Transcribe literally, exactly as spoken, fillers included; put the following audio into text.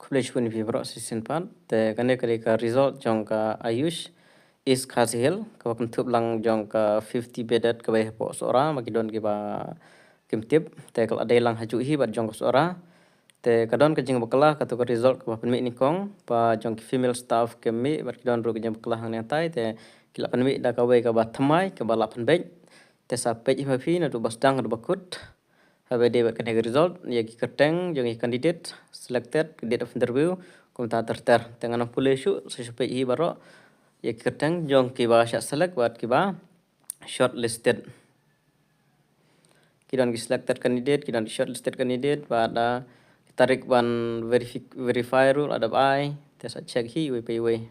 Khublei shibun ïa phi baroh shisien pat. Te kane ka dei ka result jong ka AYUSH East Khasi Hills, kaba kynthup lang jong ka fifty bedded kaba hapoh Sohra, ba ki don kiba kim tip. Te ka la dei lang ha juh hi bad jong ka Sohra. Te ka don ka jingbakla, kato ka result kaba pynmih nyngkong, ba jong ki female staff kim mih, bad ki don ruh ka jingbakla hangne hangtai, te ki la pynmih da kawei kaba thymmai, kaba la pynbeit. Te sa peit hi ma phi, naduh ba sdang haduh ba kut. Haba dei bad kane ka result, ïa ki kyrteng jong ki candidate selected, date of interview, kumta ter ter. Te ngan ym pule shuh, sa shu peit hi baroh ïa ki kyrteng jong kiba shah select bad kiba shortlisted. Ki don ki selected candidate, ki don ki shortlisted candidate, bad, ah, ki tarik ban verifi-, verify ruh la dep ai, te sa check hi iwei pa iwei.